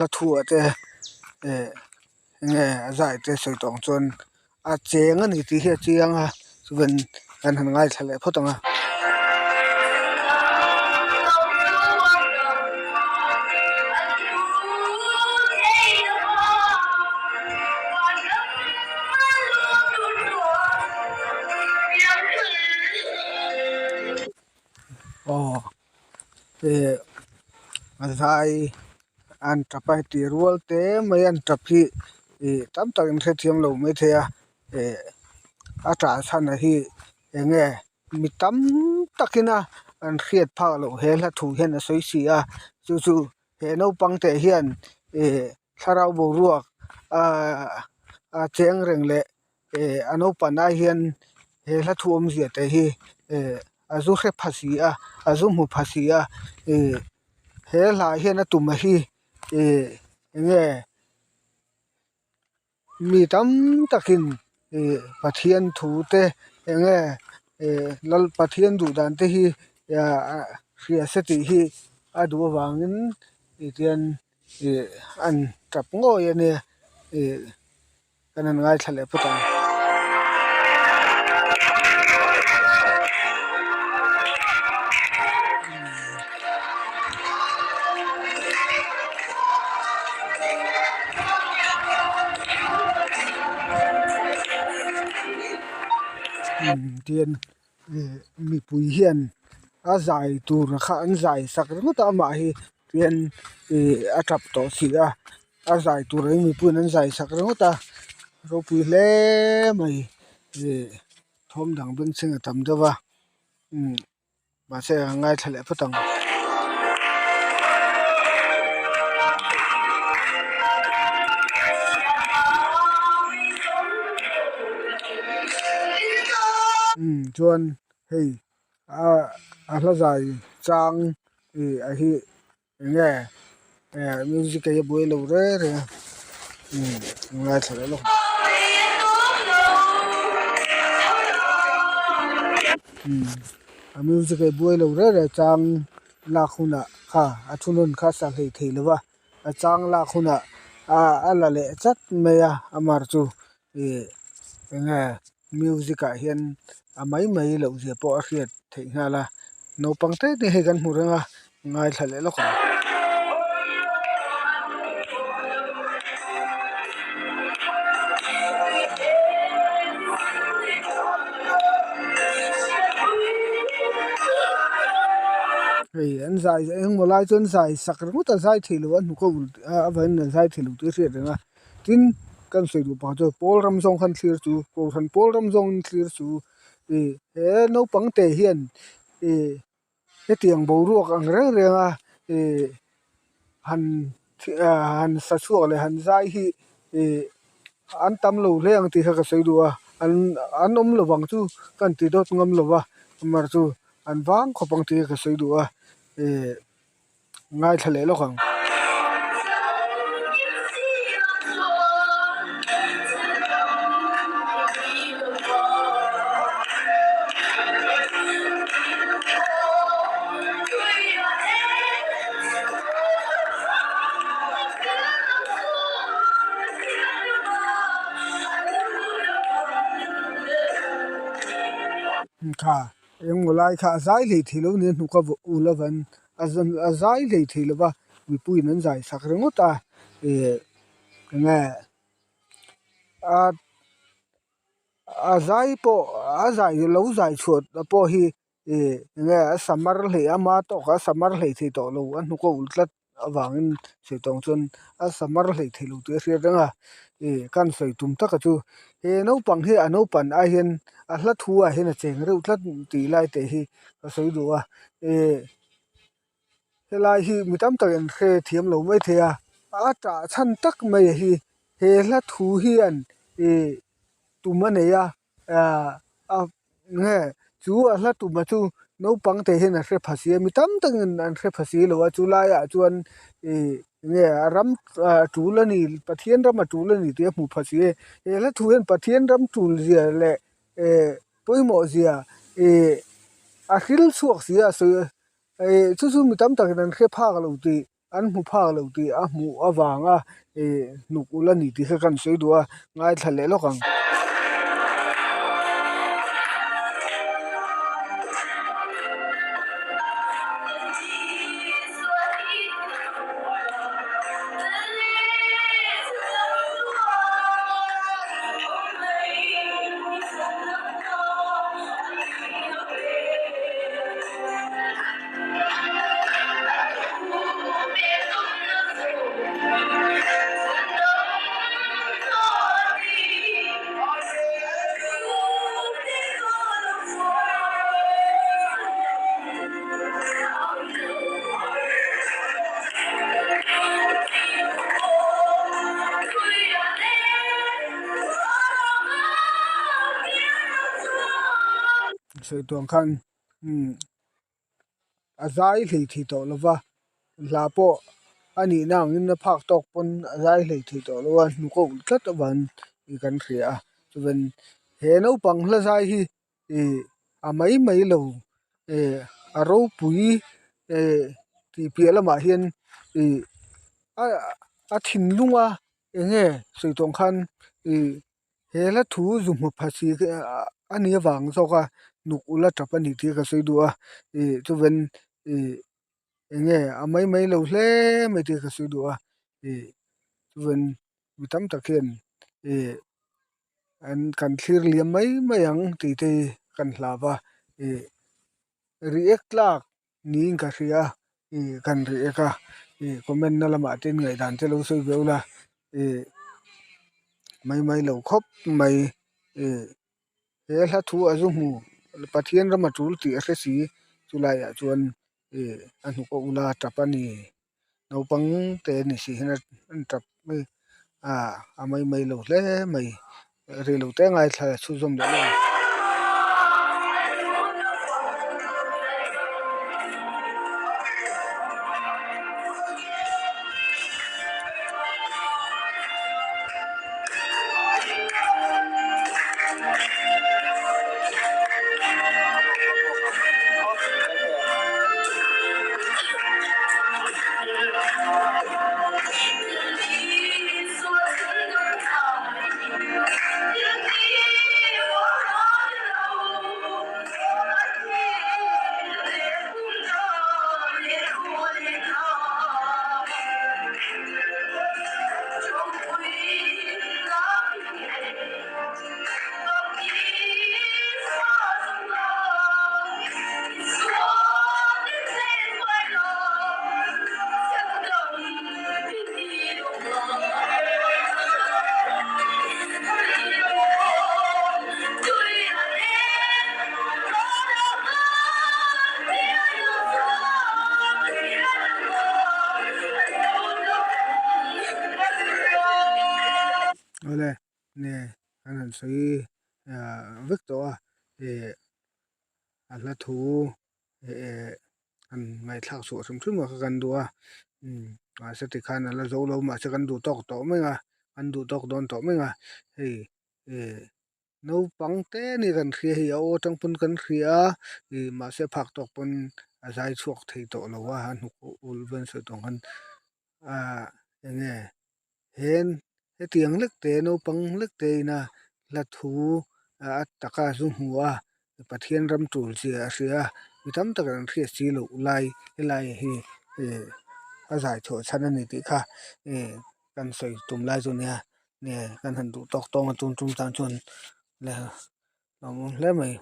Hla thuah te eh enge a zai te sawi tawh ang chuan a cheng a ni tih hi a chiang a chuan kan han ngaithla leh phawt ang a. Aw eh a zai an tap a heti rual te mai an tap hi ih tam tak in hrethiam lo maithei a eh a tah chhan a hi eng nge mi tam takin a an hriat phak loh he hla thu hian a sawi si a chu chu he naupang te hian ih thlarau boruak ahh a cheng reng leh eh a naupang ai hian he hla thu awmzia te hi eh a zu hre pha si a a zu hmu pha si a ih he hla hian a tum a hi ih eng nge mi tam takin ih Pathian thu te eng nge ih lal Pathian duh dan te hi ah hria se tih hi a duh avangin tihian ih an tap ngawih a nia ih kan han ngaithla leh phawt ang. Tian mipui hian a zai tur kha an zai sak ringawt a amah hi tian ih a tap tawh si a a zai tur hi mipui in an zai sak ringawt a ropui hle mai ih thawm dang bengchheng a tam deuh a umm. Mahse a ngaithla leh phawt ang. Umm chuan hei a a hla zai chang ih a hi eng nge eh music a hi a buai lo reng reng a umm ngaithla leh lawk ang. A music a buai lo reng reng chang lak hunah kha a thunawn kha a sa hlei thei lo va a chang lak hunah ah a la leh chat mai a amar chu ih eng nge music ah hian a mai mai loh zia pawh a hriat theih nghal a naupang te te hei kan hmu reng a ngaithla leh lawk ang. Hei an zai engmaw lai chuan zai sak ringawt a zai thei lo a hnuk a ulh a avangin an zai thei lo tih a hriat reng a tin kan sawi duh pang chuan pawl ram zawng khan thlir chu kohhran pawl ram zawngin thlir chu ih he naupang te hian ih hetiang boruak ang reng reng a ih han han sa chhuak leh han zai hi ih an tam lo hle ang tih kha ka sawi duh a an an awm lo vang chu ka han ti dawt ngam lo va mar chu an vang khawp ang tih kha ka sawi duh a ih ngaithla leh lawk ang. Kha engmaw lai kha a zai hlei thei lo nia hnuk a ul avan a zai hlei thei lo va mipuiin an zai sak ringawt a ih enge a a zai pawh a zai lo zai chhuah pawh hi ih enge a samar hlei ama tawkah a samar hlei thei tawh lo a hnuk a ulh tlat avangin sawi tawng chuan a samar hlei thei lo tih a hriat reng a ih kan sawi tum taka chu he naupang hi a naupan ai hian a hla thu ah hian a cheng reuh tlat tih lai te hi ka sawi duh a ih helai hi mi tam tak in hre thiam lo mai thei a a tah chhan tak mai hi he hla thu hian ih tum a nei a ah a nge chu a hla tuma chu naupang te hian an hre pha si a mi tam takin an hre pha si lo a chu laiah chuan ih nge a ram ah tul a ni Pathian ram a tul a ni tih a hmu pha si a he hla thu hian Pathian ram tul zia leh eh pawimawh zia ih a hril chhuak si a sawi ih chu chu mi tam takin an hre phak lo tih. an hmu phak lo tih a hmuh avanga ih hnuk ulh a ni tih kha kan sawi duh a ngaithla leh lawk ang. Sawi tuang khan umm a zai hlei thei tawh lo va hla pawh a nihna angin a phak tawk pawn a zai hlei thei tawh lo a hnuk a ulh tlat avangin tih kan hria a chuan he naupang hla zai hi ih a mai mai lo ih a ropui ih tih piah lamah hian ih a thinlung a eng nge sawi tawng khan ih. He hla thu zu hmu pha si a nih avang zawk a nuk ula tap a ni tih ka sawi duh a ih chuven ih eng nge a mai mai lo hle mai tih ka sawi duh a ih chuven mi tam tak hian ih an kan thlir liam mai mai ang tih te hi kan hlau va ih react tlak niin ka hria a ih kan react a ih comment na lamah te ngaihdan te lo sawi ve ula ih mai mai lo khawp mai ih he hla thu a zu hmu Pathian ram a tul tih a hre si chulaiah chuan ih a hnuk a ula tap a ni naupang te ni si hian an tap mai a a mai mai lo hle mai rei lo te ngaithla chhunzawm leh lawk ang. Awle nge an han sawi vek tawh a ih a hla thu eh han ngaihthlak chhuah hrim hrim a kha kan duh a umm mahse tikhan a la zo lo mahse kan duh tawk tawh mai a kan duh tawk dawn tawh mai a hei eh naupang te a ni kan hria hei a aw atang pawn kan hria a ih mahse a phak tawk pawn a zai chhuak thei tawh lo a a hnuk ulh vel sawi tawng khan ah eng nge hen hetiang lek te naupang lek te ina hla thu a taka zu hmu a Pathian ram tul zia a hria a mi tam tak an hriat si loh lai helai hi ih a zai chhuah chhan a ni tih kha ih kan sawi tum lai chu a nia nge kan han duh tawk tawng a tun tum tan chuan a awm hle mai.